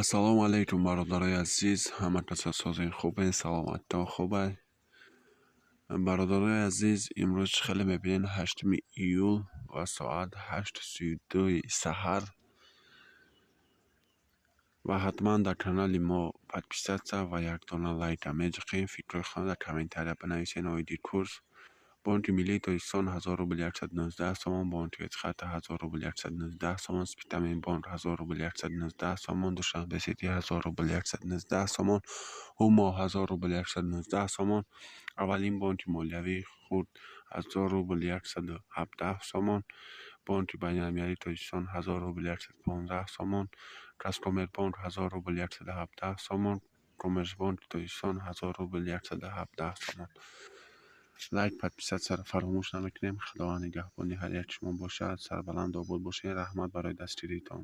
Ассалому алайкум, бародарои азиз, ҳама касо созен, хубен, саломаттон хубай? Бародарои азиз, имрӯз чӣ хеле мебинед, 8 июл ва соат 8:32-и саҳар. Ва ҳатман дар канали мо подписаться ва як дона лайка меҷиқем. Фикрҳои худро дар комментария бинависед оиди курс. Бонки Миллии Тоҷикистон: 1000 рубл 119 сомон, Бонки Эсхата: 1000 рубл 119 сомон, Спитамен бонк: 1000 рубл 119 сомон, Душанбе Сити: 1000 рубл 119 сомон, Ҳумо: 1000 рубл 119 сомон, Аввалин бонки молиявии хурд: 1000 рубл 117 сомон, Бонки Байналмилалии Тоҷикистон: 1000 рубл 115 сомон, Казкоммербонк: 1000 рубл 117 сомон, Коммерсбонки Тоҷикистон: 1000 рубл 117 сомон. Лайк, подписаться ро фаромӯш намекунем. Худованд нигаҳбони ҳар як шумо бошад. Сарбаланду обод бошед. Раҳмат барои дастгиритон.